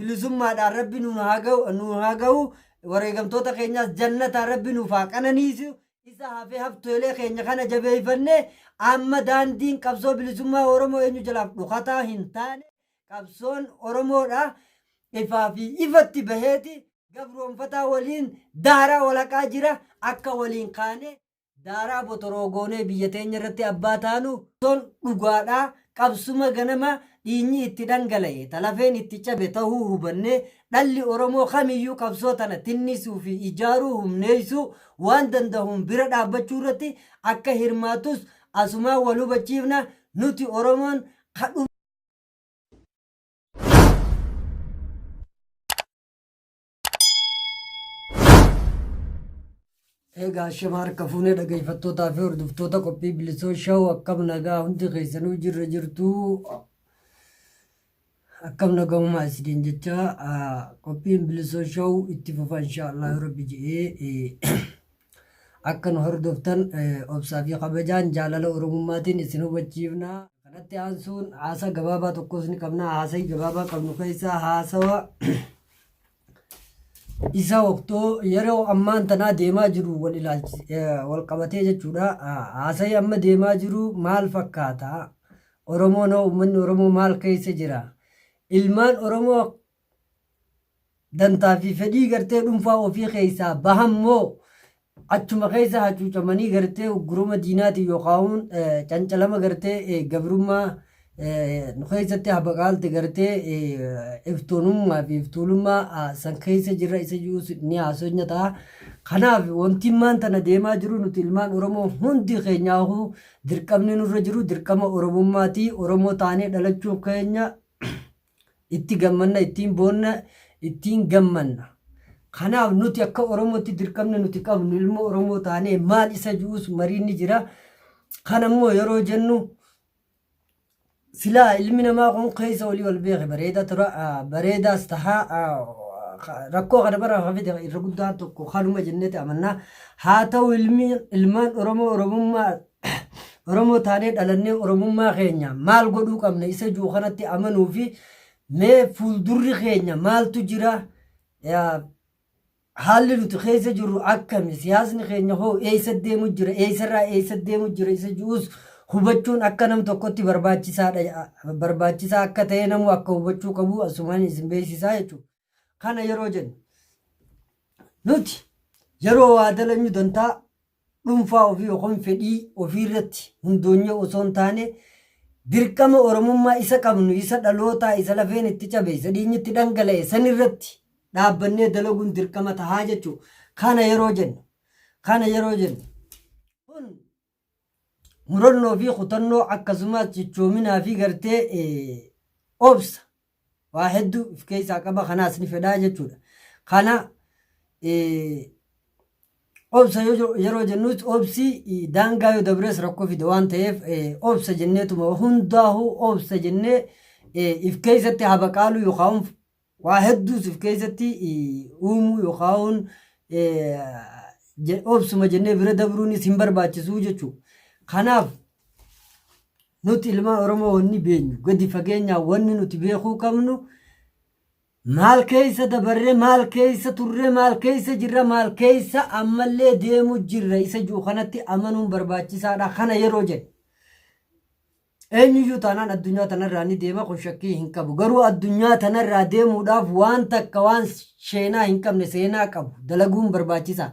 Bilisummaadhaan Rabbi nuun haa ga'u, nuun haa ga'u. Wareegamtoota keenyaas jannataan Rabbi nuuf haa qananiisu. Isa hafee hafteelee keenya kana jabeeffannee amma daandiin qabsoo bilisummaa Oromoo eenyu jalaaf dhokataa hin taane, qabsoon Oromoodha ifaa fi ifatti baheeti gabroonfataa waliin daaraa walaqaa jira. Akka waliin kaanee daaraa botoroo goonee biyya teenya irratti abbaa taanu son dhugaadha. Qabsuma ganama dhiinyi itti dhangala'e, ta lafeen itti cabe tahuu hubannee, dhalli Oromoo kamiyyuu qabsoo tana tinnisuu fi ijaaruu, humneessuu waan dandahuun bira dhaabbachuu irratti akka hirmaatus asumaan wal hubachiifna. Nuti Oromoon ka Egaa ashama harka fuunee, dhageeffattootaa fi hordoftoota qophii Bilisoo Show, akkam nagaa hundi keessanuu? Jirra jirtuu? Akkam nagahumaa isiniin jecha, qophiin Bilisoo Show itti fufa inshaallah yoo rabbi je'ee. Akka nu hordoftan obsaa fi kabajaan jaalala Oromummaatiin isin hubachiifna. Kanatti aansuun haasaa gabaabaa tokkos ni qabna. Haasa'ii gabaabaa qabnu keessaa haasawa isa waqtoo yeroo ammaan tanaa deemaa jiru wal ilaalchi wal qabatee jechuudha. Haasa'ii amma deemaa jiru maal fakkaata? Oromoon hoo, uummanni Oromoo maal keessa jira? Ilmaan Oromoo dantaa fi fedhii gartee dhuunfaa ofii keessaa bahan moo achuma keessa hacuucamanii gartee uggurama diinaatiin yookaan cancalama gartee gabrummaa nu keessatti habaqaalte gartee iftoonummaa fi iftuulummaa san keessa jirra isa jiruus ni haasofna ta'a. Kanaaf wanti maan tana deemaa jiru, nuti ilmaan Oromoo hundi keenyaahuu dirqamni nurra jiru dirqama Oromummaati. Oromoo taanee dhalachuu keenya itti gammanna, ittiin boonna, ittiin gammanna. Kanaaf nuti akka Oromootti dirqamni nuti qabnu ilma Oromoo taanee maal isa jiruus mariin ni jira. Kana immoo yeroo jennu, silaa ilmi namaa kun keessa olii wal beeke bareedaa tura, bareedaas tahaa. Rakkoo kana bara fide irra guddaan tokko kanuma jenneeti amannaa. Haa ta'u, ilmi ilmaan Oromoo Oromummaa Oromoo taanee dhalannee Oromummaa keenya maal godhuu qabna isa jiru kanatti amanuu fi mee fuuldurri keenya maaltu jira, haalli nuti keessa jirru akkami, siyaasni keenya hoo eessa deemu jira, eessarraa eessa deemu jira isa jiruus hubachuun akka nam tokkotti barbaachisaadha. Barbaachisaa akka ta'e namu akka hubachuu qabu asumaan isin beeksisaa jechuudha. Kana yeroo jennu, nuti yeroo waa dalagnu dantaa dhuunfaa ofii yookaan fedhii ofii irratti hundoonyee osoo hin taane, dirqama Oromummaa isa qabnu, isa dhalootaa, isa lafeen itti cabe, isa dhiigni itti dhangala'e san irratti dhaabbannee dalaguun dirqama tahaa jechuudha. Kana yeroo jennu kun murannoo fi kutannoo, akkasumas cichoominaa fi gartee obsa waa hedduu of keessaa qaba. Kanaas ni fedhaa jechuudha. Kana obsa yeroo jennus, obsi daangaa yoo dabres rakkoo fida waan ta'eef, obsa jenneetuma hundaa'uu obsa jennee if keessatti habaqaaluu yookaan waa hedduus if keessatti uumuu yookaan obsuma jennee bira dabruunis hin barbaachisuu jechuudha. Kanaaf nuti ilmaan Oromoo wanni beenyu, gadi fageenyaan wanni nuti beekuu qabnu, maal keessa dabarree, maal keessa turre, maal keessa jirra, maal keessa ammallee deemu jirra isa jiru kanatti amanuun barbaachisaadha. Kana yeroo jedhu, eenyuyyuu taanaan addunyaa tanarraa ni deema, kun shakkii hin qabu. Garuu addunyaa tanarraa deemuudhaaf waan takka, waan sheenaa hin qabne seenaa qabu dalaguun barbaachisaa.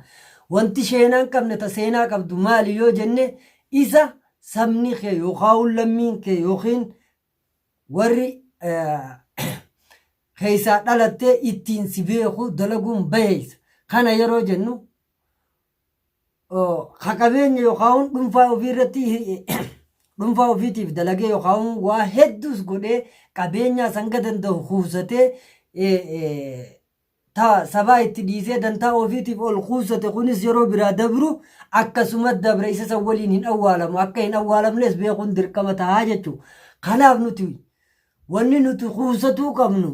Wanti sheenaa hin qabne ta seenaa qabdu maali yoo jenne, isa sabni kee yookaan lammiin kee yookiin warri keessaa dhalattee ittiin si beeku dalaguun baheessa. Kana yeroo jennu, ka qabeenya yookaan dhuunfaa ofii irratti, dhuunfaa ofiitiif dalagee yookaan waa hedduus godhee qabeenyaa sanga danda'u kuusatee, ta sabaa itti dhiisee dantaa ofiitiif ol kuusate kunis yeroo biraa dabru akkasuma dabra, isa san waliin hin awwaalamu. Akka hin awwaalamnes beekuun dirqama tahaa jechuudha. Kanaaf nuti wanni nuti kuusatuu qabnu,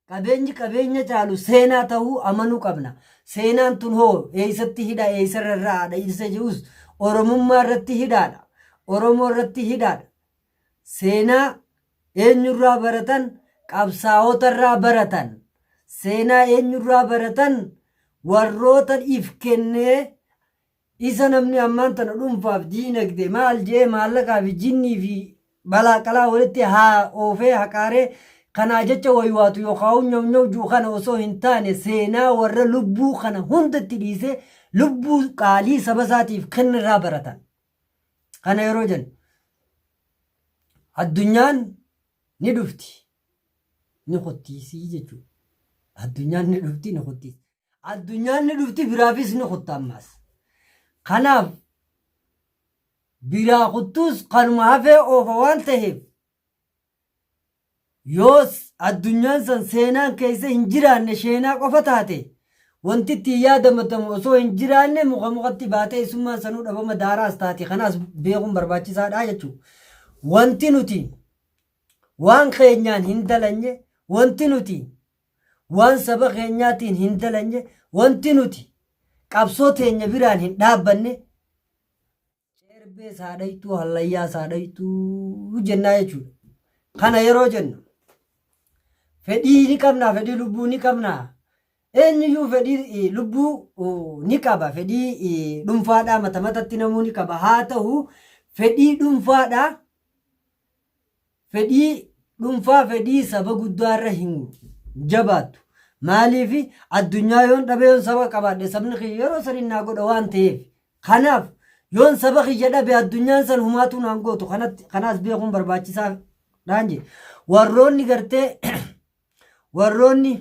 qabeenyi qabeenya caalu seenaa ta'uu amanuu qabna. Seenaan tun hoo eessatti hidha, eessarra irraadha isa jedhus, Oromummaa irratti hidhaadha. Oromoo irratti hidhaadha. Seenaa eenyurraa baratan, qabsaa'otarraa baratan. Seenaa eenyurraa baratan? Warroota if kennee isa namni ammaan tana dhuunfaaf diinagde maal jee maallaqaa fi jinnii fi balaaqalaa walitti haa oofee haqaaree kanaa jecha waywaatu yookaan nyawnyaww jiru kana osoo hin taane, seenaa warra lubbuu kana hundatti dhiisee lubbuu qaalii saba isaatiif kennirraa baratan. Kana yeroo jennu, addunyaan ni dhufti ni kuttiisii jechuudha. Addunyaan ni dhufti ni kuttiisi. Addunyaan ni dhufti, biraafis ni kutta ammaas. Kanaaf biraa kuttuus kanuma hafee oofa waan ta'eef, yoos addunyaan san seenaan keessa hin jiraanne, sheenaa qofa taate, wanti ittiin yaadamatamu osoo hin jiraanne muka mukatti baatee isummaan sanuu dhabama daaraas taate. Kanaas beekuun barbaachisaadha jechuudha. Wanti nuti waan keenyaan hin dalanye, wanti nuti waan saba keenyaatiin hin dalanye, wanti nuti qabsoo teenya biraan hin dhaabbanne, cerbee saadhaytuu hallayyaa saadhaytuu jennaa jechuudha. Kana yeroo jennu, fedhii ni qabnaa, fedhii lubbuu ni qabnaa. Eenyuyyuu fedhii lubbuu ni qaba, fedhii dhuunfaadhaa mata matatti namuu ni qaba. Haa ta'u, fedhii dhuunfaadhaa, fedhii dhuunfaa fedhii saba guddaarra hin jabaattu. Maaliif? Addunyaa yoon dhabe, yoon saba qabaadhe, sabni kiyya yeroo saniin naa godha waan ta'eef. Kanaaf yoon saba kiyya dhabe, addunyaan san humaatuu naan gootu. Kanatti kanaas beekuun barbaachisaadhaan jedhe. Warroonni gartee warroonni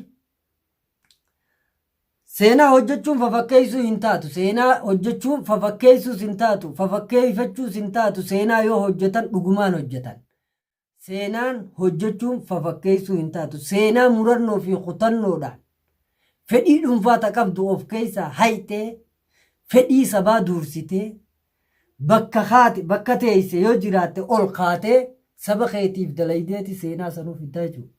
seenaa hojjechuun fafakkeessuu hin taatu. Seenaa hojjechuun fafakkeessuus hin taatu. Fafakkeeffachuus hin taatu. Seenaa yoo hojjetan dhugumaan hojjetan. Seenaan hojjechuun fafakkeessuu hin taatu. Seenaa murannoo fi kutannoodhaan fedhii dhuunfaa ta qabdu of keessaa hayxee, fedhii sabaa duursitee, bakka kaate, bakka teesse yoo jiraatte ol kaatee saba keetiif dalaydeeti seenaa sanuu fiddaa jechuudha.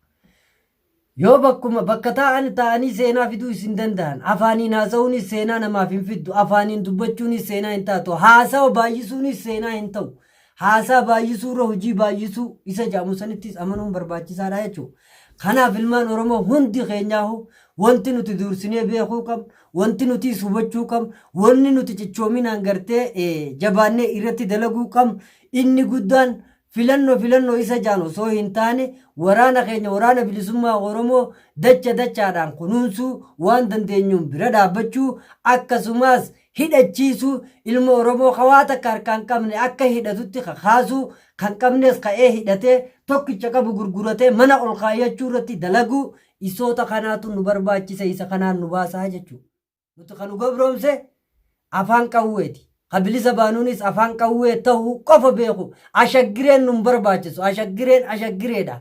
Yoo bakkuma bakka taa'an taa'anii seenaa fiduu isin danda'an. Afaaniin haasa'uunis seenaa namaaf hin fiddu. Afaaniin dubbachuunis seenaa hin taatu. Haasawa baay'isuunis seenaa hin ta'u. Haasaa baay'isuurra hojii baay'isuu isa jedhamu sanittis amanuun barbaachisaadha jechuudha. Kanaaf ilmaan Oromoo hundi keenyaahu wanti nuti duursinee beekuu qabnu, wanti nutis hubachuu qabnu, wanni nuti cichoominaan gartee jabaannee irratti dalaguu qabnu inni guddaan filannoo filannoo isa jaan osoo hin taane, waraana keenya, Waraana Bilisummaa Oromoo, dacha dachaadhaan kunuunsuu, waan dandeenyuun bira dhaabbachuu, akkasumas hidhachiisuu, ilma Oromoo ka waa takka harkaa hin qabne akka hidhatutti kakaasuu, kan qabnes ka'ee hidhatee tokkicha qabu gurguratee mana ol kaayyachuu irratti dalaguu, isoota kanaatu nu barbaachisa, isa kanaan nu baasaa jechuudha. Nuti kan nu gabroomse afaan qawweeti. Ka bilisa baanuunis afaan qawwee ta'uu qofa beeku. Ashaggireen nun barbaachisu. Ashaggireen ashaggireedha.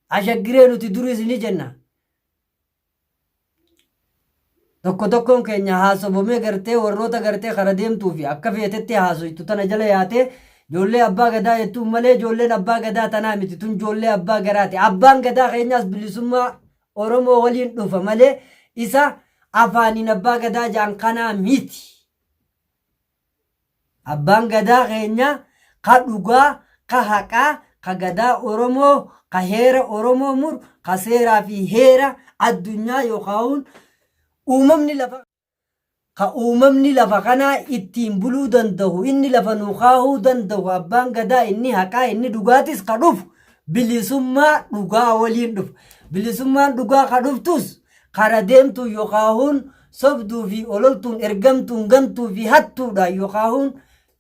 Ashaggiree nuti duris ni jenna. Tokko tokkoon keenya haasobamee gartee warroota gartee kara deemtuu fi akka feetetti haasoytu tana jala yaatee ijoollee abbaa gadaa jettuun malee, ijoolleen abbaa gadaa tanaa miti, tun ijoollee abbaa garaati. Abbaan gadaa keenyaas bilisummaa Oromoo waliin dhufa malee isa afaaniin abbaa gadaa ja'an kanaa miti. Abbaan gadaa keenya ka dhugaa, ka haqaa, ka gadaa Oromoo, ka heera Oromoo muru, ka seeraa fi heera addunyaa yookaan uumamni lafa ka uumamni lafa kanaa ittiin buluu danda'u, inni lafa nuu kaahuu danda'u, abbaan gadaa inni haqaa, inni dhugaatis ka dhufu bilisummaa dhugaa waliin dhufa. Bilisummaan dhugaa ka dhuftus kara deemtuun yookaan sobduu fi ololtuun, ergamtuun, gantuu fi hattuudhaan yookaan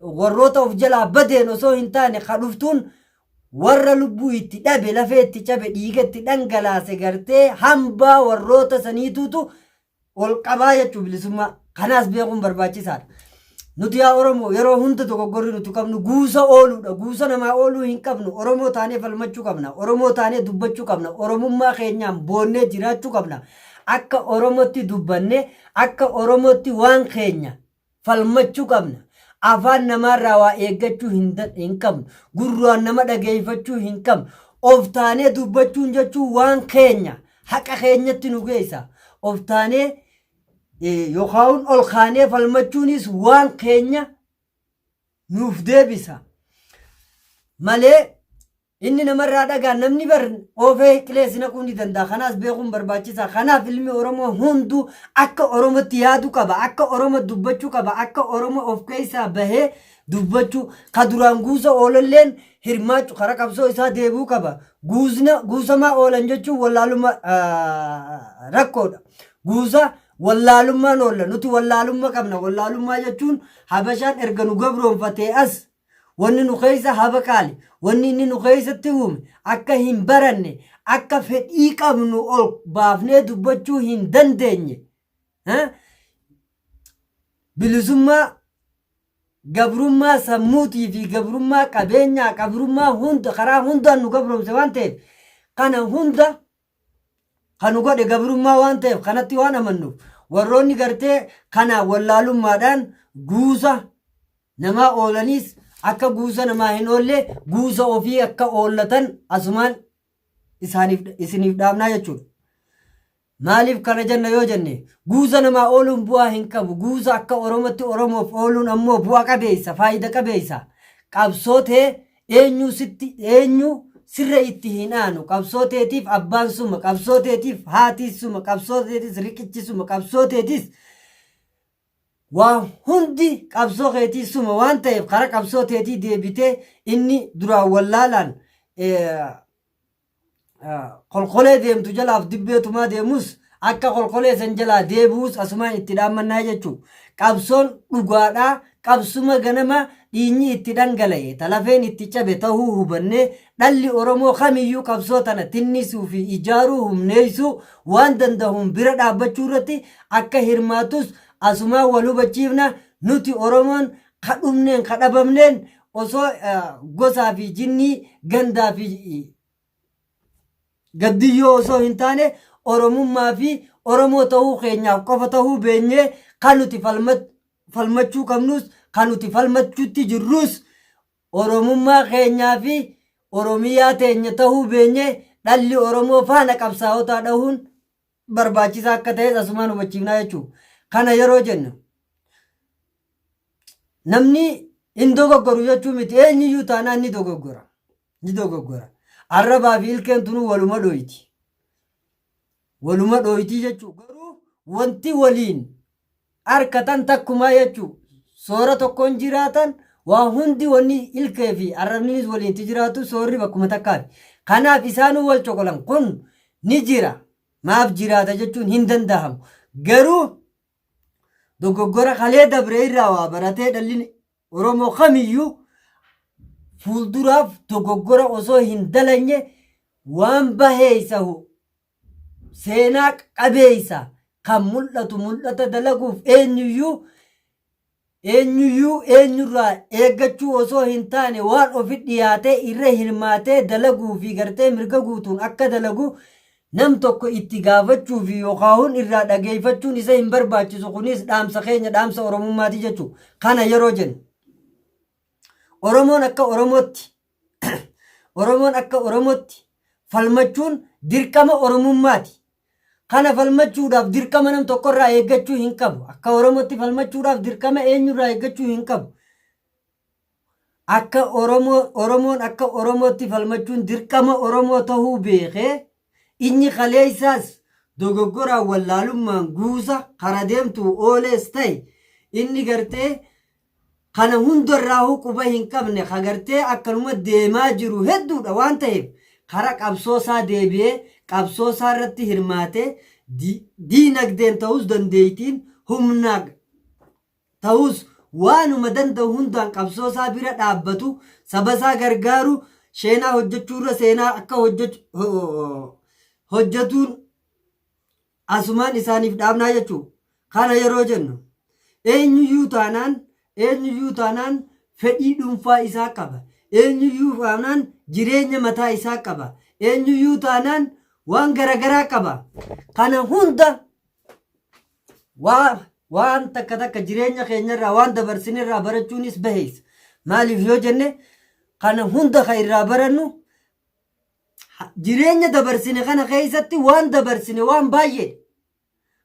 warroota of jalaa badeen osoo hin taane, ka dhuftuun warra lubbuu itti dhabe, lafee itti cabe, dhiiga itti dhangalaase, gartee hambaa warroota saniituutu ol qabaa jechuun bilisummaa. Kanaas beekuun barbaachisaadha. Nuti yaa Oromoo yeroo hunda dogoggorri nuti qabnu guusa ooluudha. Guusa namaa ooluu hin qabnu. Oromoo taanee falmachuu qabna. Oromoo taanee dubbachuu qabna. Oromummaa keenyaan boonnee jiraachuu qabna. Akka Oromootti dubbannee, akka Oromootti waan keenya falmachuu qabna. Afaan namaarraa waa eeggachuu hin qabnu. Gurraan nama dhageeffachuu hin qabnu. Of taanee dubbachuun jechuun waan keenya haqa keenyatti nu geessa. Of taanee yookaan ol kaanee falmachuunis waan keenya nuuf deebisa. Malee Inni namarraa dhagaa namni bar oofee qilee si naquu ni danda'a. Kanaas beekuun barbaachisaa. Kanaaf ilmi Oromoo hunduu akka Oromootti yaaduu qaba. Akka Oromoo dubbachuu qaba. Akka Oromoo of keessaa bahee dubbachuu ka duraan guusa oolalleen hirmaachu kara qabsoo isaa deebi'uu qaba. Guusna guusamaa oolan jechuun wallaalummaa rakkoodha. Guusa wallaalummaan oolla. Nuti wallaalummaa qabna. Wallaalummaa jechuun Habashaan erga nu gabroonfatee as wanni nu keessa haba qaali. Wanni inni nu keessatti uume akka hin baranne akka fedhii qabnu ol baafnee dubbachuu hin dandeenye. Bilisummaa gabrummaa sammuutii fi gabrummaa qabeenyaa gabrummaa hunda karaa hundaan nu gabroomse waan ta'eef kana hunda kan nu godhe gabrummaa waan ta'eef kanatti waan amannuuf warroonni gartee kana wallaalummaadhaan guusa namaa oolaniis akka guusa namaa hin oolle guusa ofii akka oollatan asumaan isaaniif isiniif dhaamnaa jechuudha. Maaliif kana jenna yoo jenne, guuza namaa ooluun bu'aa hin qabu. Guuza akka Oromootti Oromoof ooluun ammoo bu'a qabeessa, faayida qabeessa. Qabsoo tee eenyuu sitti eenyu sirra itti hin aanu. Qabsoo teetiif abbaan suma, qabsoo teetiif haatiis suma, qabsoo teetis riqichi suma, qabsoo teetis waa hundi qabsoo keetii suma waan ta'eef kara qabsoo teetii deebitee inni duraan wallaalaan kolkolee deemtu jalaaf dibbee tumaa deemus akka kolkolee san jalaa deebi'us asumaan itti dhaammannaa jechuu. Qabsoon dhugaadhaa qabsuma ganama dhiinyi itti dhangala'e ta lafeen itti cabe tahuu hubannee dhalli Oromoo kamiyyuu qabsoo tana tinnisuu fi ijaaruu humneessuu waan dandahuun bira dhaabbachuu irratti akka hirmaatus asumaan wal hubachiifna. Nuti Oromoon ka dhumneen ka dhabamneen osoo gosaa fi jinnii gandaa fi gaddiyyoo osoo hin taane Oromummaa fi Oromoo ta'uu keenyaaf qofa ta'uu beenyee kan nuti falmachuu qabnus kan nuti falmachuutti jirrus Oromummaa keenyaa fi Oromiyaa teenya ta'uu beenyee dhalli Oromoo faana qabsaa'otaa dhahuun barbaachisaa akka ta'es asumaan hubachiifnaa jechuudha. Kana yeroo jennu Namni hin dogoggoru jechuu miti eenyuyyuu taanaan ni dogoggora. Ni dogoggora. Arrabaa fi ilkeen tunuu waluma dhooyti. Waluma dhooyti jechuu garuu wanti waliin arkatan takkumaa jechuu soora tokkoon jiraatan waa hundi wanni ilkee fi arrabninis waliin itti jiraatu soorri bakkuma takkaati. Kanaaf isaanuu wal coqolan kun ni jira. Maaf jiraata jechuun hin dandahamu. Garuu Dogoggora kalee dabre irraa waa baratee dhalli Oromoo kamiyyuu fuulduraaf dogoggora osoo hin dalanye waan baheeysahu seenaa qabeeysa kan mul'atu mul'ata dalaguuf eenyuyyuu Eenyuyyuu eenyurraa eeggachuu osoo hin taane waan ofi dhiyaatee irra hirmaatee dalaguu fi gartee mirga guutuun akka dalagu nam tokko itti gaafachuu fi yookaahun irraa dhageeffachuun isa hin barbaachisu kunis dhaamsa keenya dhaamsa Oromummaati jechuu. Kana yeroo jennu Oromoon akka Oromootti Oromoon akka Oromootti falmachuun dirqama Oromummaati. Kana falmachuudhaaf dirqama nam tokkorraa eeggachuu hin qabu. Akka Oromootti falmachuudhaaf dirqama eenyurraa eeggachuu hin qabu. Akka Oromoo Oromoon akka Oromootti falmachuun dirqama Oromoo ta'uu beekee inni kaleessaas dogoggoraan wallaalummaan guusa kara deemtuu oolees ta'e inni gartee kana hundarraahuu quba hin qabne ka gartee akkanuma deemaa jiru hedduudha waan ta'eef kara qabsoo isaa deebi'ee qabsoo isaa irratti hirmaatee diinagdeen ta'us dandeettiin humnaa ta'us waanuma danda'u hundaan qabsoo isaa bira dhaabbatu saba isaa gargaaru sheenaa hojjechuurra seenaa akka hojjetuun asumaan isaaniif dhaabnaa jechuu. Kana yeroo jennu eenyuyyuu taanaan eenyuyyuu taanaan fedhii dhuunfaa isaa qaba. Eenyuyyuu taanaan jireenya mataa isaa qaba. Eenyuyyuu taanaan waan garagaraa qaba. Kana hunda waa waan takka takka jireenya keenyarraa waan dabarsinirraa barachuunis baheessa. Maaliif yoo jenne kana hunda kan irraa barannu Jireenya dabarsine kana keessatti waan dabarsine waan baay'eedha.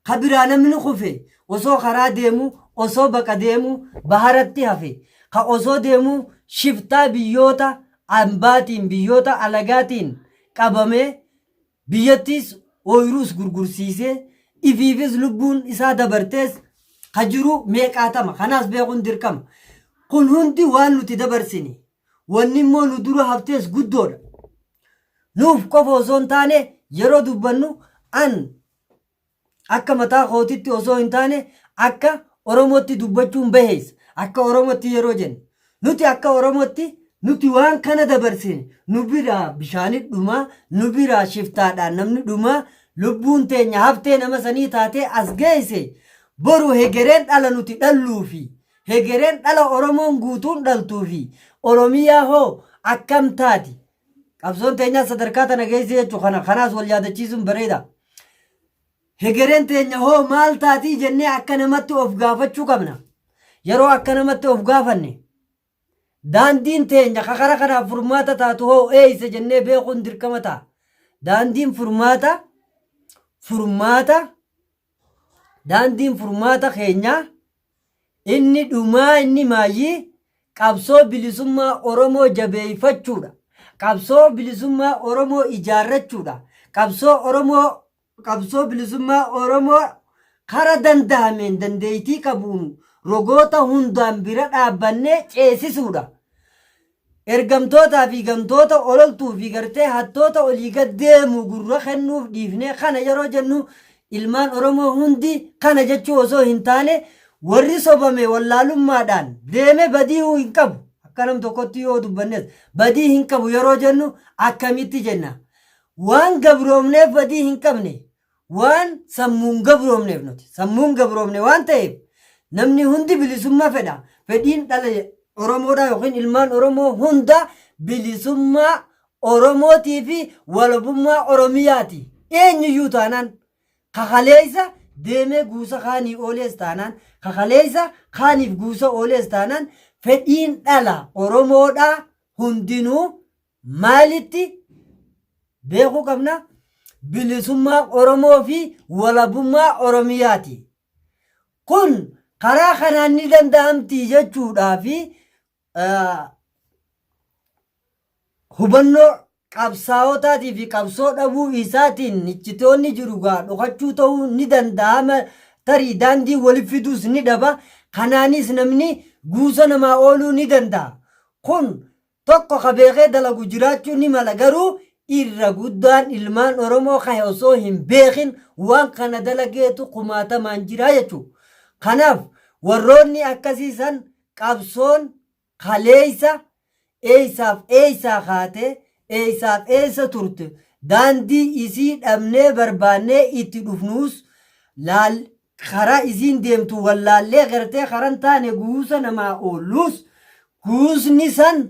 Ka biraa namni kufe osoo karaa deemu osoo baqa deemu baharatti hafe. Ka osoo deemu shiftaa biyyoota ambaatiin biyyoota alagaatiin qabamee biyyattiis ooyiruus gurgursiisee ifiifis lubbuun isaa dabartees ka jiru meeqaatama. Kanaas beekuun dirqama. Kun hundi waan nuti dabarsine. Wanni immoo nu dura haftees guddoodha. Nuuf qofa osoo hin taane yeroo dubbannu an akka mataa kootitti osoo hin taane akka Oromootti dubbachuun baheessa. Akka Oromootti yeroo jennu. Nuti akka Oromootti nuti waan kana dabarsine nu biraa bishaani dhumaa, nu biraa shiftaadhaan namni dhumaa, lubbuun teenya haftee nama sanii taatee as geesse boru hegereen dhala nuti dhalluu fi hegereen dhala Oromoon guutuun dhaltuu fi Oromiyaa hoo akkam taati? Qabsoon teenyaas sadarkaa tana geesse jechuun kana kanaas wal yaadachiisuun bareeda. Hegereen teenya hoo maal taatii jennee akka namatti of gaafachuu qabna. Yeroo akka namatti of gaafanne daandiin teenya kakara kanaaf furmaata taatu hoo eeysa jennee beekuun dirqama ta'a. Daandiin furmaata furmaata daandiin furmaata keenyaa inni dhumaa inni maayyii qabsoo bilisummaa Oromoo jabeeffachuudha. Qabsoo bilisummaa Oromoo ijaarrachuudha. Qabsoo Oromoo qabsoo bilisummaa Oromoo kara danda'ameen dandeettii qabuun rogoota hundaan bira dhaabbannee ceesisuudha. Ergamtootaa fi gantoota ololtuu fi gartee hattoota olii gad deemu gurra kennuuf dhiifnee kana yeroo jennu ilmaan Oromoo hundi kana jechuu osoo hin taane warri sobame wallaalummaadhaan deeme badii hin qabu. Akka nam tokkotti yoo dubbannes badii hin qabu yeroo jennu akkamitti jenna? Waan gabroomneef badii hin qabne waan sammuun gabroomneef nuti sammuun gabroomne waan ta'eef namni hundi bilisummaa fedha. Fedhiin dhala Oromoodhaa yookiin ilmaan Oromoo hunda bilisummaa Oromootii fi walabummaa Oromiyaati. Eenyuyyuu taanaan kakaleessa deemee guusa kaanii oolees taanaan kakaleessa kaaniif guusa oolees taanaan fedhiin dhala Oromoodhaa hundinuu maalitti beekuu qabna? Bilisummaa Oromoo fi walabummaa Oromiyaati. Kun karaa kanaan ni danda'amti jechuudhaa fi hubannoo qabsaa'otaatii fi qabsoo dhabuu isaatiin iccitoonni jiru gaa dhokachuu ta'uu ni danda'ama tarii daandii walitti fiduus ni dhaba. Kanaanis namni guusa namaa ooluu ni danda'a. Kun tokko ka beekee dalagu jiraachuu ni mala garuu irra guddaan ilmaan Oromoo kahe osoo hin beekin waan kana dalageetu kumaatamaan jira jechuudha. Kanaaf warroonni akkasii san qabsoon kaleessa eessaaf eessaa kaatee eessaaf eessa turte daandii isii dhabnee barbaannee itti dhufnuus laal karaa isiin deemtu wallaallee gartee karan taane guusa namaa oolluus guusni san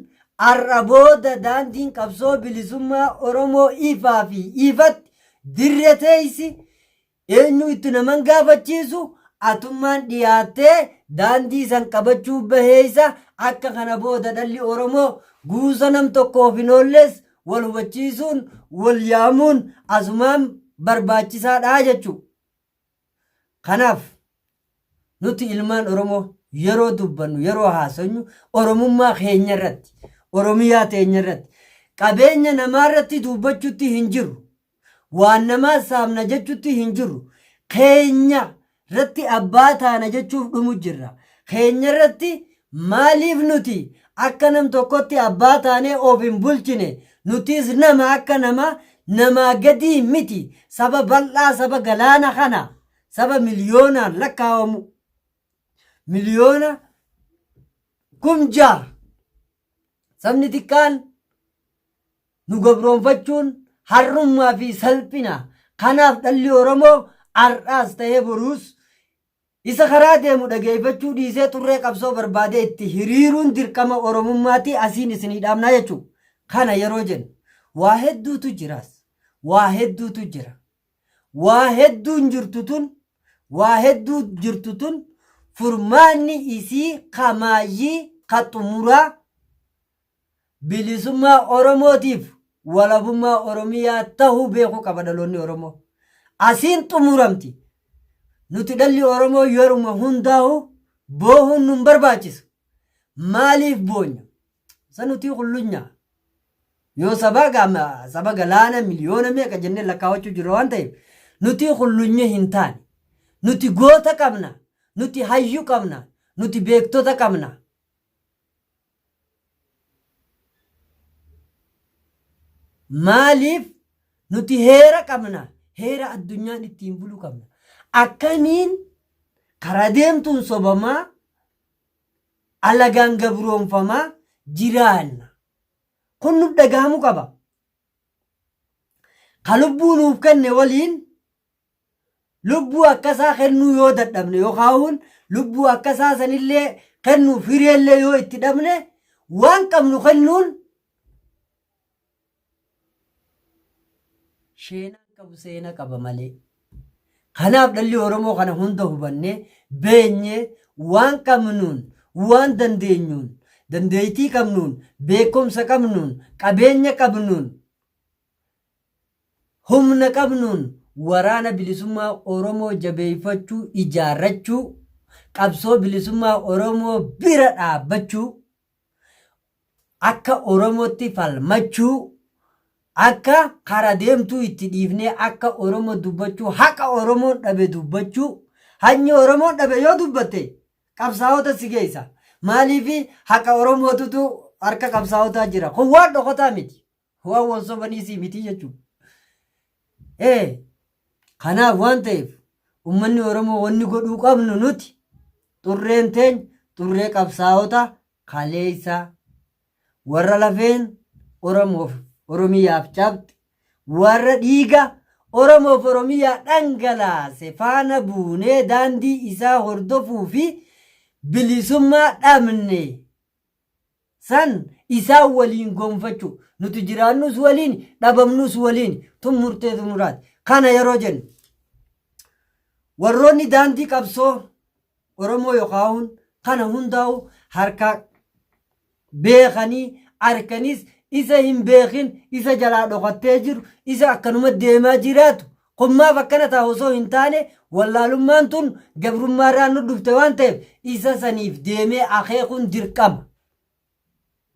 har'a booda daandiin qabsoo bilisummaa Oromoo ifaa fi ifatti dirre teessi eenyu itti naman gaafachiisu atummaan dhiyaattee daandii san qabachuu baheessa akka kana booda dhalli Oromoo guusa nam tokkoof hin oolles wal hubachiisuun wal yaamuun asumaan barbaachisaadha jechuudha. Kanaaf nuti ilmaan Oromoo yeroo dubbannu yeroo haasofnu Oromummaa keenya irratti Oromiyaa teenya irratti qabeenya namaa irratti dubbachuutti hin jirru. Waan namaa saamna jechuutti hin jirru. Keenya irratti abbaa taana jechuuf dhumu jirra. Keenya irratti maaliif nuti akka nam tokkotti abbaa taanee of hin bulchine nutis nama akka nama namaa gadii miti saba bal'aa saba galaana kana saba miliyoonaan lakkaawamu miliyoona 6,000 sabni xiqqaan nu gabroonfachuun harrummaa fi salphina kanaaf dhalli Oromoo har'aas ta'ee boruus Isa karaa deemu dhageeffachuu dhiisee xurree qabsoo barbaadee itti hiriiruun dirqama Oromummaati asiin isinii dhaamnaa jechuudha. Kana yeroo jennu waa hedduutu jiraas. Waa hedduutu jira. Waa hedduun jirtu tun waa hedduu jirtu tun furmaanni isii ka maayyii ka xumuraa bilisummaa Oromootiif walabummaa Oromiyaa tahuu beekuu qaba dhaloonni Oromoo. Asiin xumuramti. Nuti dhalli Oromoo yeruma hundaa'u boohuun nun barbaachisu. Maaliif boonya? Isa nuti kullunya. Yoo saba gaama saba galaana miliyoona meeqa jennee lakkaawachuu jirra waan ta'eef nuti hullunye hin taane. Nuti goota qabna. Nuti hayyu qabna. Nuti beektota qabna. Maaliif nuti heera qabna. Heera addunyaan ittiin bulu qabna. Akkamiin karaa deemtuun sobamaa alagaan gabroonfamaa jiraanna. Kun nuuf dhagahamuu qaba. Ka lubbuu nuuf kenne waliin lubbuu akkasaa kennuu yoo dadhabne yookaan lubbuu akkasaa sanillee kennuuf hireellee yoo itti dhabne waan qabnu kennuun sheenaan qabu seena qaba malee. Kanaaf dhalli Oromoo kana hunda hubannee beenyee waan qabnuun waan dandeenyuun dandeettii qabnuun beekumsa qabnuun qabeenya qabnuun Humna qabnuun Waraana Bilisummaa Oromoo jabeeffachuu, ijaarrachuu, qabsoo bilisummaa Oromoo bira dhaabbachuu, akka Oromootti falmachuu, akka kara deemtuu itti dhiifnee akka Oromoo dubbachuu, haqa Oromoon dhabe dubbachuu, haqni Oromoon dhabe yoo dubbatte qabsaa'ota si geessa. Maaliif haqa Oromootutu harka qabsaa'otaa jira. Kun waan dhokotaa miti. Waan wal sobanii sii miti jechuudha. Ee kanaaf waan ta'eef uummanni Oromoo wanni godhuu qabnu nuti xurreen teenya xurree qabsaa'ota kaleessaa warra lafeen Oromoof Oromiyaaf cabxe warra dhiiga Oromoof Oromiyaa dhangalaase faana buunee daandii isaa hordofuu fi bilisummaa dhabne san isaan waliin gonfachuu. Nuti jiraannus waliin, dhabamnus waliin. Tun murtee xumuraati. Kana yeroo jennu warroonni daandii qabsoo Oromoo yookaan kana hundaa'u harka beekanii harkanis isa hin beekin isa jalaa dhokattee jiru isa akkanuma deemaa jiraatu kun maaf akkana ta'a osoo hin taane wallaalummaan tun gabrummaarraa nu dhufte waan ta'eef isa saniif deemee akeekuun dirqama.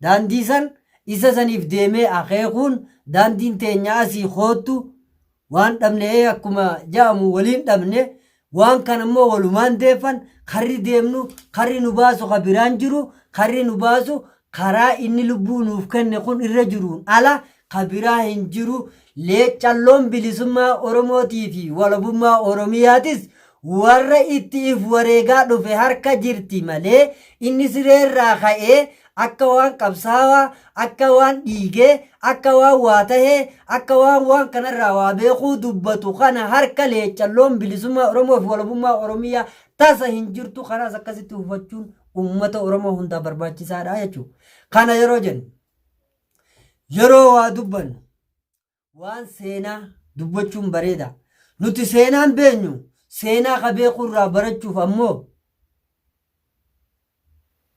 Daandii san isa saniif deemee akeekuun daandiin teenya asii koottu waan dhabne akkuma ja'amu waliin dhabne waan kana immoo walumaan deeffan karri deemnu karri nu baasu ka biraan jiru karri nu baasu karaa inni lubbuu nuuf kenne kun irra jiruun ala ka biraa hin jiru leeccalloon bilisummaa Oromootii fi walabummaa Oromiyaatis warra itti if wareegaa dhufe harka jirti malee inni sireerraa ka'ee akka waan qabsaawaa akka waan dhiigee akka waan waa tahee akka waan waan kanarraa waa beekuu dubbatu kana harka leeccalloon bilisummaa Oromoo fi walabummaa Oromiyaa tasa hin jirtu kanaas akkasitti hubachuun uummata Oromoo hundaa barbaachisaadha jechuudha. Kana yeroo jennu yeroo waa dubbannu waan seenaa dubbachuun bareeda. Nuti seenaan beenyu seenaa ka beekuu irraa barachuuf ammoo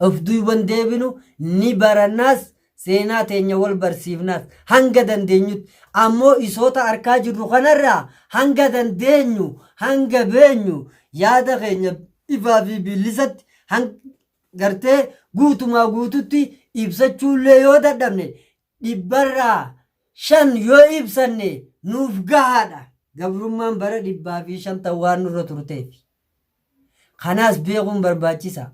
of duuban deebinu ni barannaas seenaa teenya wal barsiifnaas hanga dandeenyutti ammoo isoota arkaa jirru kanarraa hanga dandeenyu hanga beenyu yaada keenya ifaa fi bilisatti gartee guutumaa guututti ibsachuullee yoo dadhabne dhibbarraa 5 yoo ibsanne nuuf gahaadha. Gabrummaan bara 150 waan nurra turteef. Kanaas beekuun barbaachisa.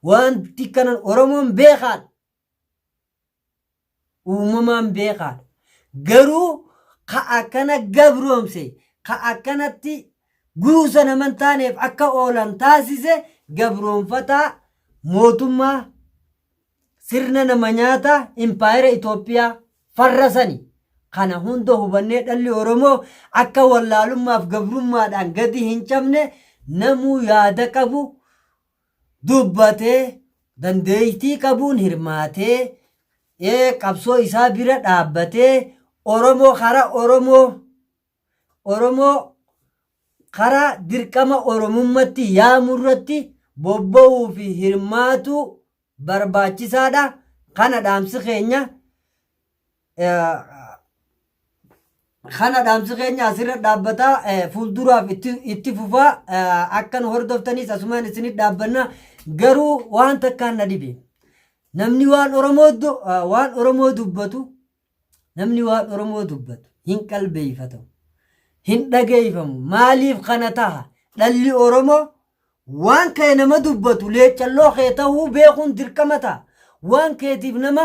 Wanti kanan Oromoon beekaadha. Uumamaan beekaadha. Garuu ka akkana gabroomse, ka akkanatti guusa naman taaneef akka oolan taasise gabroomfataa mootummaa sirna nama nyaata impaayera Itoophiyaa farra sani. Kana hunda hubannee dhalli Oromoo akka wallaalummaaf gabrummaadhaan gadi hin cabne namuu yaada qabu dubbatee dandeettii qabuun hirmaatee qabsoo isaa bira dhaabbatee Oromoo karaa Oromoo Oromoo karaa dirqama Oromummatti yaamurratti bobba'uu fi hirmaatuu barbaachisaadha. Kana dhaamsi keenya kana dhaamsi keenya asirra dhaabbataa fuulduraaf itti fufaa akka nu hordoftaniis asumaan isinit dhaabbanna garuu waan takkaan na dhibe namni waan Oromoo waan Oromoo dubbatu Namni waan Oromoo dubbatu hin qalbeeffatamu. Hin dhageeffamu. Maaliif kana taha? Dhalli Oromoo waan kee nama dubbatu leecalloo kee tahuu beekuun dirqama ta'a. Waan keetiif nama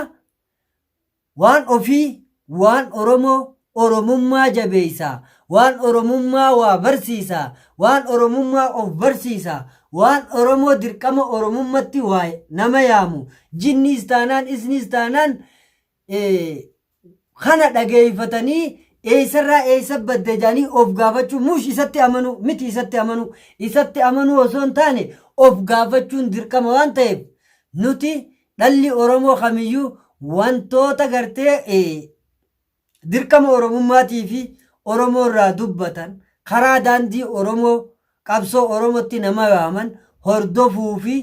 waan ofii, waan Oromoo, Oromummaa jabeessaa, waan Oromummaa waa barsiisaa, waan Oromummaa of barsiisaa, waan Oromoo dirqama Oromummatti waa nama yaamu, jinniis taanaan isniis taanaan kana dhageeffatanii eessarraa eessa badde jedhanii of gaafachuu mush isatti amanuu miti. Isatti amanuu osoo hin taane of gaafachuun dirqama waan ta'eef, nuti dhalli Oromoo kamiyyuu wantoota gartee dirqama Oromummaatii fi Oromoo irraa dubbatan, karaa daandii Oromoo, qabsoo Oromootti nama yaaman hordofuu fi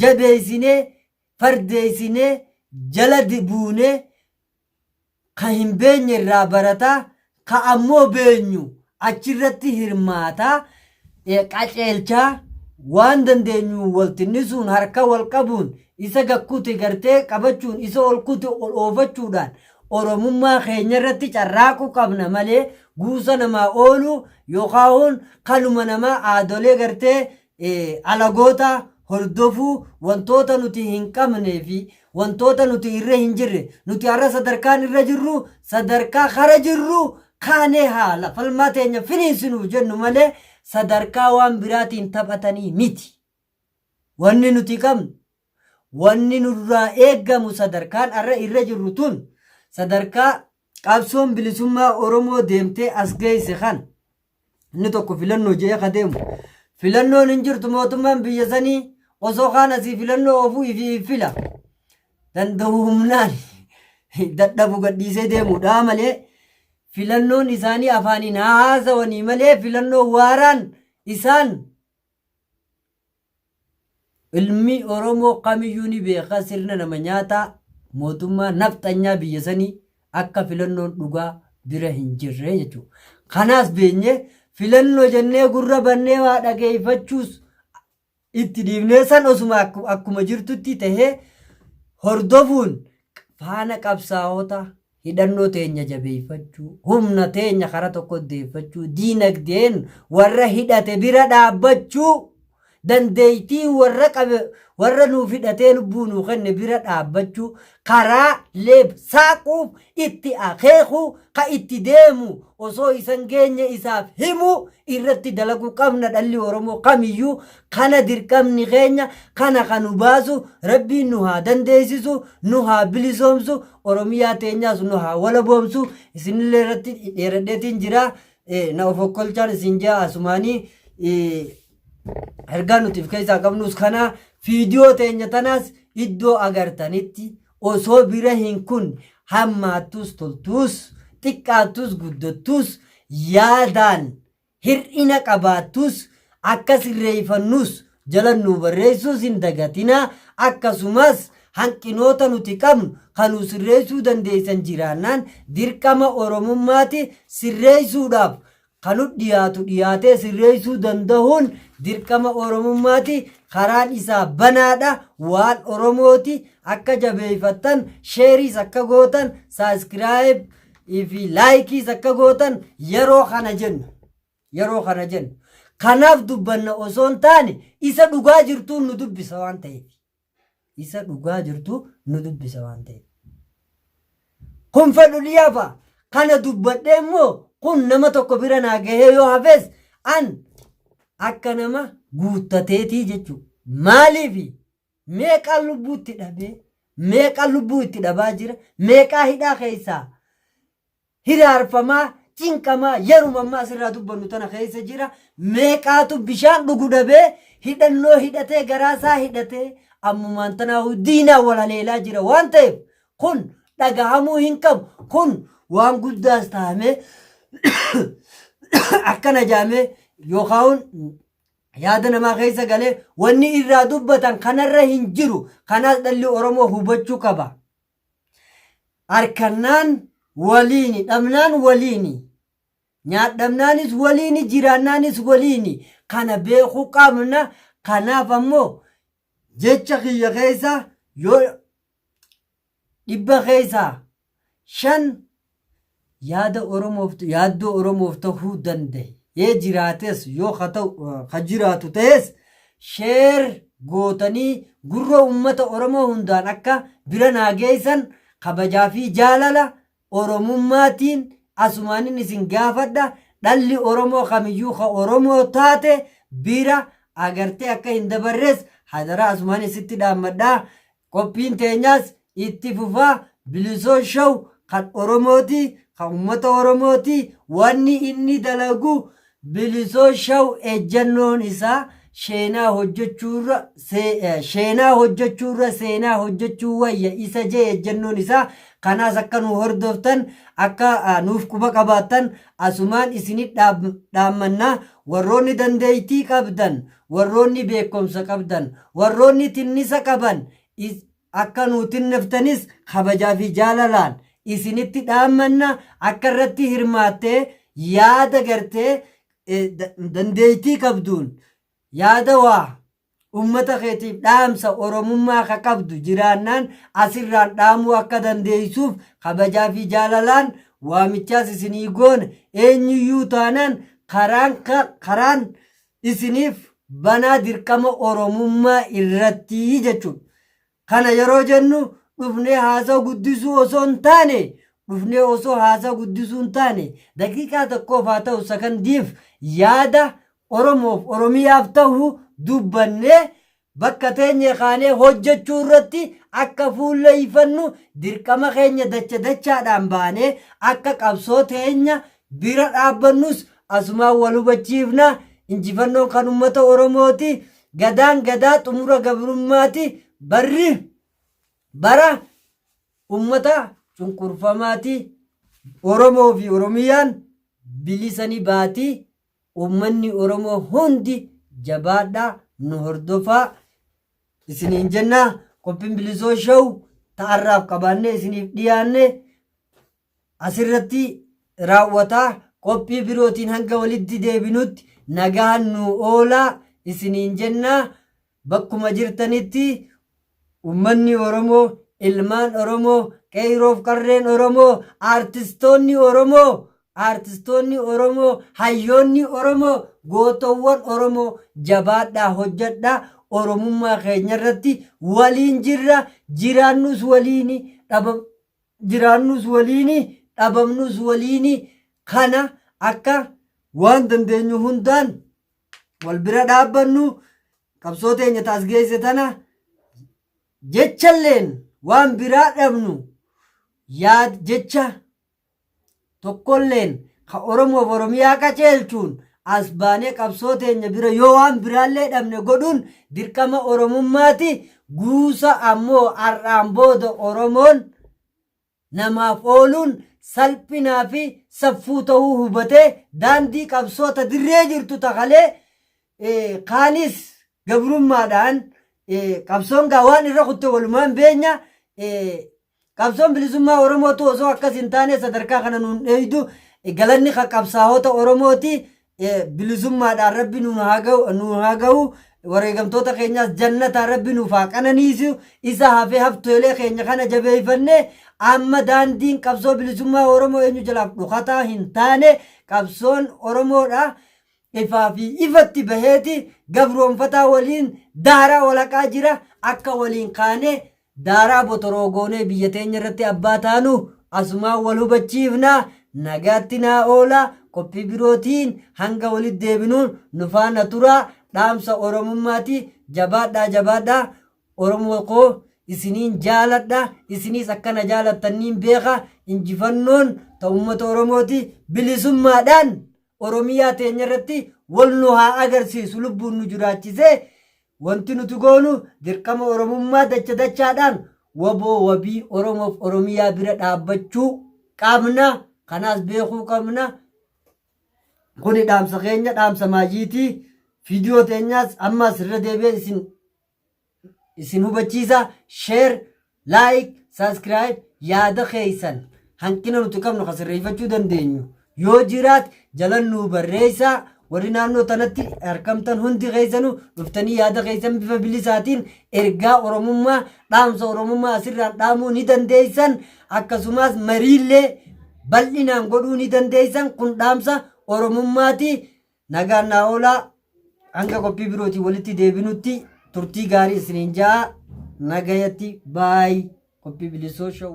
jabeessinee fardeessinee jala buunee, ka hin beenye irraa barataa, ka ammoo beenyu achirratti hirmaataa, qaceelchaa, waan dandeenyu waltinnisuun, harka wal qabuun, isa gakkute gartee qabachuun, isa ol kute ol oofachuudhaan Oromummaa keenya irratti carraaquu qabna malee, guusa namaa ooluu yookaan kanuma namaa aadolee gartee alagoota hordofuu, wantoota nuti hin qabnee fi wantoota nuti irra hin jirre. Nuti har'a sadarkaan irra jirru, sadarkaa kara jirru kaanee haala falmaa teenya finiinsinuuf jennu malee, sadarkaa waan biraatiin taphatanii miti. Wanni nuti qabnu, wanni nurraa eeggamu, sadarkaan har'a irra jirru tun, sadarkaa qabsoon bilisummaa Oromoo deemtee as geesse kan inni tokko filannoo jedhee ka deemu, filannoon hin jirtu. Mootummaan biyya sanii osoo kaan asii filannoo oofuu ifii fila danda'u humnaan dadhabu gadhiisee deemuudha malee, filannoon isaanii afaaniin haa haasawanii malee, filannoo waaraan isaan ilmi Oromoo kamiyyuu ni beeka, sirna nama nyaataa mootummaa nafxanyaa biyya sanii akka filannoon dhugaa bira hin jirre jechuudha. Kanaas beenyee filannoo jennee gurra bannee waa dhageeffachuus itti dhiifnee, san osuma akkuma jirtutti tahee, hordofuun faana qabsaa'ota hidhannoo teenya jabeeffachuu, humna teenya kara tokko deeffachuu, diinagdeen warra hidhate bira dhaabbachuu, dandeettii warra qabe, warra nuuf hidhatee lubbuu nuu kenne bira dhaabbachuu, karaa leeb saaquuf itti akeekuu, ka itti deemu osoo isan geenye isaaf himuu irratti dalaguu qabna. Dhalli Oromoo kamiyyuu kana dirqamni keenya kana. Kan nu baasu Rabbiin nu haa dandeessisu, nu haa bilisoomsu, Oromiyaa teenyaas nu haa walaboomsu. Isinillee irratti dheeradheetiin jira, na of okkolchaan isin jaa. Asumaanii ergaa nuti of keessaa qabnus kana. Viidiyoo teenya tanaas iddoo agartanitti osoo bira hin kun, hammaattus toltuus, xiqqaattus guddattus, yaadaan hir'ina qabaattus, akka sirreeffannus jala nu barreessuus hin dagatinaa. Akkasumas hanqinoota nuti qabnu kan nu sirreessuu dandeessan jiraannaan, dirqama Oromummaati sirreessuudhaaf kanu dhiyaatu dhiyaatee sirreessuu danda'uun dirqama Oromummaati. Karaan isaa banaadha. Waan Oromooti akka jabeeffattan, share-iis akka gootan, subscribe fi like-iis akka gootan yeroo kana jennu, yeroo kana jennu kanaaf dubbanna osoo hin taane, isa dhugaa jirtuun nu dubbisa waan ta'eef, isa dhugaa jirtu nu dubbisa waan ta'eef. Kun fedhu dhiyaafa kana dubbadhee immoo kun nama tokko bira naa gahee yoo hafes, an akka nama guuttateetii jechuudha. Maaliif? Meeqaa lubbuu itti dhabee, meeqaa lubbuu itti dhabaa jira, meeqaa hidhaa keessaa hiraarfamaa, cinqamaa, yeruma ammaa asirraa dubbannu tana keessa jira. Meeqaatu bishaan dhugu dhabee, hidhannoo hidhatee, garaasaa hidhatee, ammumaan tanaa diinaa wal haleelaa jira waan ta'eef, kun dhagahamuu hin qabu. Kun waan guddaas tahamee akkana jaamee yookaan yaada namaa keessa galee wanni irraa dubbatan kanarra hin jiru. Kanaas dhalli Oromoo hubachuu qaba. Harkannaan waliini, dhabnaan waliini, nyaadhamnaanis waliini, jiraannaanis waliini, kana beekuu qabna. Kanaaf ammoo jecha kiyya keessa yoo 100 keessaa 5 yaada Oromoof yaaddoo Oromoof tahuu dandahe yee jiraates yoo ka ta'u ka jiraatu tahes share gootanii gurra ummata Oromoo hundaan akka bira naa geessan kabajaa fi jaalala Oromummaatiin asumaanin isin gaafadha. Dhalli Oromoo kamiyyuu ka Oromoo taate bira agartee akka hin dabarres hadaraa asumaan isitti dhaammadha. Qophiin teenyaas itti fufaa. Bilisoo Show kan Oromooti, kan ummata Oromooti. Wanni inni dalagu Bilisoo Show ejjannoon isaa sheenaa hojjechuurra sheenaa hojjechuurra seenaa hojjechuu wayya isa jee ejjannoon isaa. Kanaas akka nu hordoftan, akka nuuf quba qabaattan asumaan isinit dhaammanna. Warroonni dandeettii qabdan, warroonni beekumsa qabdan, warroonni tinnisa qaban akka nuu tinniftanis kabajaa fi jaalalaan isinitti dhaammanna. Akka irratti hirmaattee yaada gartee dandeettii qabduun yaada waa ummata keetiif dhaamsa Oromummaa ka qabdu jiraannaan asirraan dhaamuu akka dandeessuuf kabajaa fi jaalalaan waamichaas isinii goona. Eenyuyyuu taanaan karaan isiniif banaa, dirqama Oromummaa irratti jechuudha. Kana yeroo jennu dhufnee haasaa guddisuu osoo hin taane, dhufnee osoo haasaa guddisuu hin taane, daqiiqaa tokkoof haa ta'u sakandiif yaada Oromoof Oromiyaaf ta'u dubbannee bakka teenye kaanee hojjechuu irratti akka fuulleeffannu, dirqama keenya dacha dachaadhaan baanee akka qabsoo teenya bira dhaabbannus asumaan wal hubachiifna. Injifannoon kan uummata Oromooti. Gadaan gadaa xumura gabrummaati. Barri bara ummata cunqurfamaati. Oromoo fi Oromiyaan bilisa ni baati. Uummanni Oromoo hundi jabaadhaa, nu hordofaa isiniin jennaa. Qophiin Bilisoo Show ta'arraaf qabaannee isiniif dhiyaanne asirratti raawwataa. Qophii birootiin hanga walitti deebinutti nagaan nu oolaa isiniin jennaa. Bakkuma jirtanitti uummanni Oromoo, ilmaan Oromoo, qeerroof qarreen Oromoo, aartistoonni Oromoo, hayyoonni Oromoo, gootowwan Oromoo, jabaadhaa, hojjedhaa. Oromummaa keenya irratti waliin jirra. Jiraannus waliini, dhabam jiraannus waliini, dhabamnus waliini. Kana akka waan dandeenyu hundaan wal bira dhaabbannu, qabsoo teenya taas geesse tana jechalleen waan biraa dhabnu, yaad jecha tokkolleen ka Oromoof Oromiyaa qaceelchuun as baanee qabsoo teenya bira yoo waan biraallee dhabne godhuun dirqama Oromummaati. Guusa ammoo har'aan booda Oromoon namaaf ooluun salphinaa fi saffuu ta'uu hubatee daandii qabsoota dirree jirtu takalee kaanis gabrummaadhaan qabsoon gaa waan irra kutte walumaan beenya. Qabsoon bilisummaa Oromootu osoo akkas hin taane sadarkaa kana nuun dheeydu. Galanni ka qabsaa'ota Oromooti. Bilisummaadhaan Rabbi nuun haa ga'u, nuun haa ga'u. Wareegamtoota keenyaas jannataan Rabbi nuuf haa qananiisu. Isa hafee hafteelee keenya kana jabeeffanne amma daandiin qabsoo bilisummaa Oromoo eenyu jalaaf dhokataa hin taane. Qabsoon Oromoodha ifaa fi ifatti baheeti gabroonfataa waliin daaraa walaqaa jira. Akka waliin kaanee daaraa botoroo goonee biyya teenya irratti abbaa taanu asumaan wal hubachiifna. Nagaatti naa oola. Qophii birootiin hanga walitti deebinuun nu faana turaa. Dhaamsa Oromummaati. Jabaadhaa, jabaadhaa. Oromoo koo, isiniin jaaladha. Isiniis akkana jaalattanniin beeka. Injifannoon ta ummata Oromooti. Bilisummaadhaan Oromiyaa teenya irratti wal nu haa agarsiisu lubbuun nu jiraachisee. Wanti nuti goonu dirqama Oromummaa dacha dachaadhaan waboo wabii Oromoof Oromiyaa bira dhaabbachuu qabna. Kanaas beekuu qabna. Kuni dhaamsa keenya, dhaamsa maajiitii. Viidiyoo teenyaas ammas irra deebi'ee isin hubachiisa. Share, like, subscribe, yaada keessan hanqina nuti qabnu kan sirreeffachuu dandeenyu yoo jiraat jalan nuu barreessaa. Warri naannoo tanatti argamtan hundi keessanuu dhuftanii yaada keessan bifa bilisaatiin ergaa Oromummaa, dhaamsa Oromummaa asirraan dhaamuu ni dandeessan. Akkasumas mariillee bal'inaan godhuu ni dandeessan. Kun dhaamsa Oromummaati. Nagaan naa oolaa. Hanga qophii birootiin walitti deebinutti turtii gaarii isiniin ja'a. Nagayatti baay. Qophii Bilisoo Show.